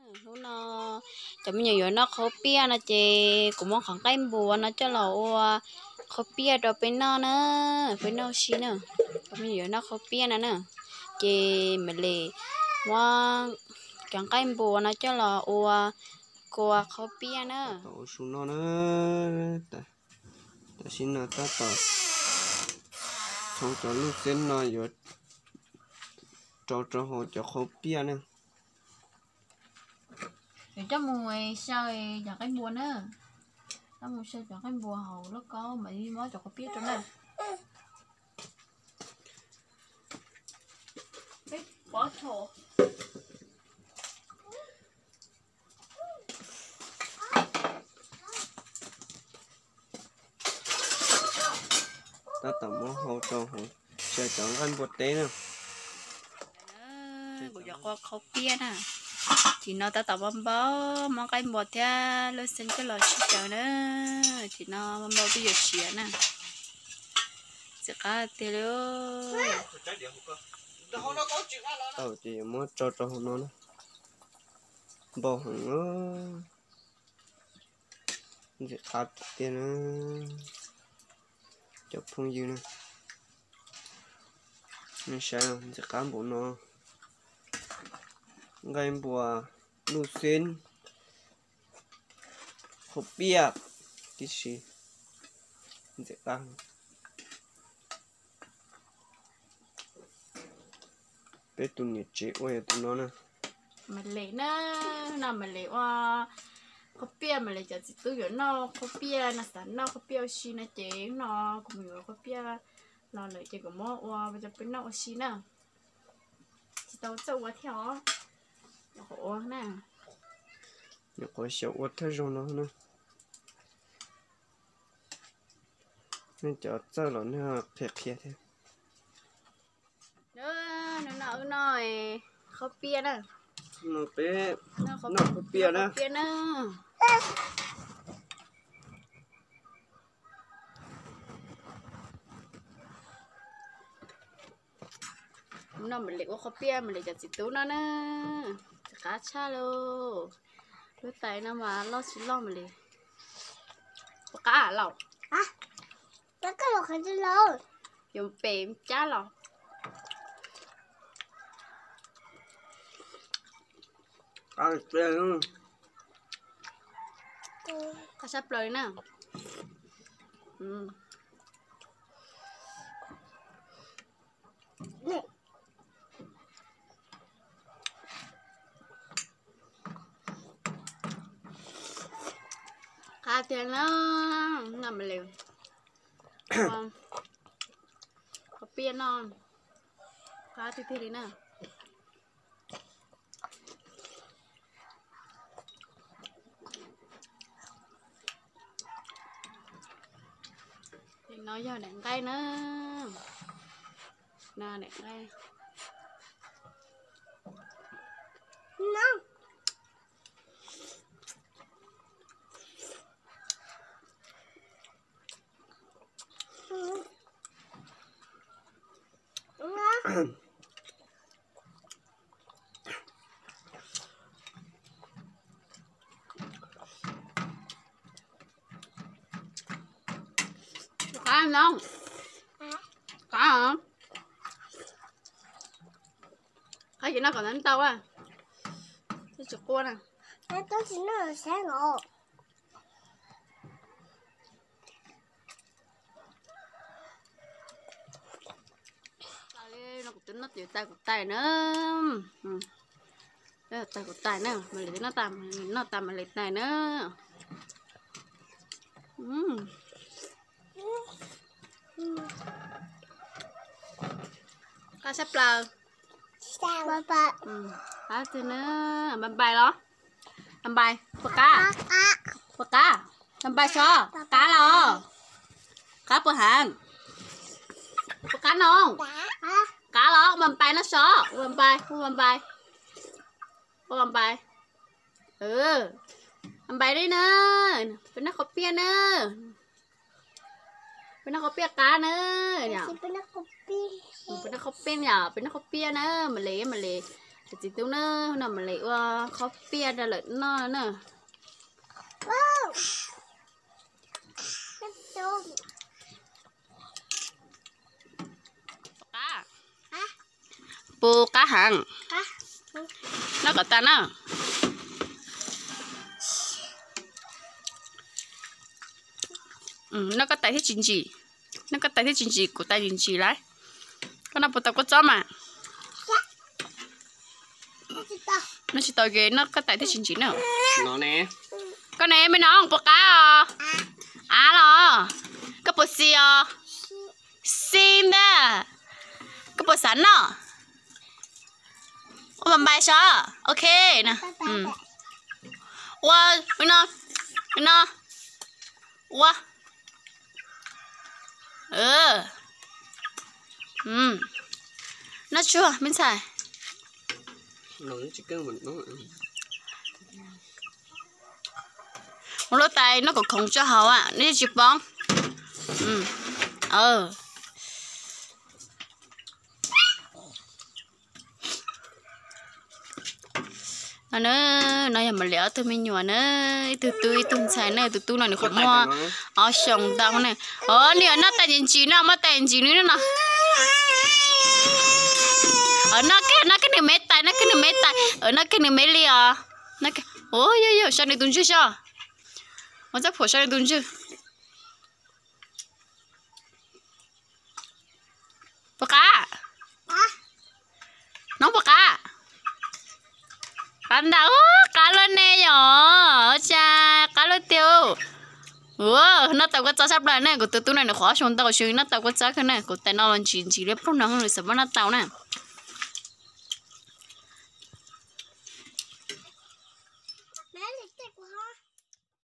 Hnub no cov me nyuam yuav noj qhaub piaj no ces kuv muab qhov nqaij npua no coj los ua qhaub piaj rau peb noj na, peb noj ua si na. Cov me nyuam yuav noj qhaub piaj no na, ces mam li muab cov nqaij npua no coj los ua kua qhaub piaj na. Ua su no na, tam sim no tab tom txhoov cov luj xeb no yuav rau rau hauv cov qhaub piaj na. Yuav coj mus xyaw cov nqaij npua na, coj mus xyaw cov nqaij npua hauv lauj kaub mam li muab cov qhaub piaj rau na. Tab tom muab hau rau hauv xyaw cov nqaij npua teb na. Kuv cov kua qhaub piaj na, tim no tab tom npau npau, muab nqaij npua thiab luj xeb coj los sib xyaw na. Tim no npau npau twb yuav siav na. Ntxim qab tiag li. Tau ces yuav muab tso rau hauv no na. Npau heev, ntxim qab tiag na. Cov phooj ywg na, nej saib ntxim qab npaum no, nqaij npua, luj xeb, qhaub piaj tib si, ntxim qab. Peb tus niam tsev ua yog tus no na. Mam li na, no mam li ua qhaub piaj, mam li cov txiv tub yuav noj qhaub piaj no, xav noj qhaub piaj ua si no ces no kuv mus yuav qhaub piaj los lawm ces kuv muab ua cov peb noj ua si na. Tsis tau txawj ua thiab os, nyuam qhuav ua na. Nyuam qhuav xyaum ua thawj zaug no na. Nej cov txawj los nej qhia qhia thiab. Hnub no wb noj qhaub piaj na. Hnub no peb noj qhaub piaj na. Hnub no mam li ua qhaub piaj mam li cov txiv tub noj na. Ntxim qab tshaj lauj. Lub tais no mas loj tsis loj mam li. Puas qab los? Yuav pem cab los. Qab sab plaws li na. Qab tiag na, no mam li qhaub piaj no, qab tiag tiag li na. No yog daim nqaij na, no daim nqaij. Qab no, qab, qab ces noj kom ntau ntau, tsis quaj na. No kuv twb noj tais kuv tais na, tais kuv tais na, mam li noj tas, noj tas mam li tais na. Qab sab plaws. Qab twg na? Npai npai los? Npai npai, puas qab? Puas qab? Npai npai sob, qab los? Qab puas heev? Puas qab no? Qab los? Npai npai no sob, npai npai, npai npai, npai npai. Npai li na, peb noj qhaub piaj na. Peb noj qhaub piaj qab na. Peb noj qhaub piaj yom, peb noj qhaub piaj na, mam li mam li. Txiv tub na, no mam li ua qhob piaj rau lawv noj na. Puas qab heev? Noj kom tas na. Noj koj tais thiab tsis ntsim. Noj koj tais thiab tsis ntsim, kuv tais ntsim ntsim lawm. Koj noj puas tau kua txob mas? Noj tsis tau ces noj koj tais thiab tsis ntsim na. Koj ne, me no puas qab os? Av los? Koj puas xis os? Xis ntag. Koj puas xav noj? Ua npais npais sov. Ok. Ua, no, no. Ua. Noj tsuag me ntxhais. Ua lub tais noj kom khoov tso hauv, nej tsis poob. No, no yog Malis ob tug me nyuam na, ib tug tub ib tug ntxhais na, tus tub no nws qhuav muaj ob xyoos ntau na. Os, nws noj tais ntsim ntsim no, muab tais ntsim nws no. Noj kiag, noj kiag nws me tais, noj kiag nws me tais, noj kiag nws me li os. Ua yog yog, so nws tus ntswg so. Ua txaj phuam so nws tus ntswg. Puas qab? Nov puas qab? Qab ntau, qab luaj ne yom, ua cas qab luaj tiag. Ua, noj tau kua txob sab plaws na, kuv tus tub no nws qhuav ob xyoos ntau xwb noj tau kua txob kawg na, kuv tais no los ntsim ntsim li plaub no nws xav muab noj tau na.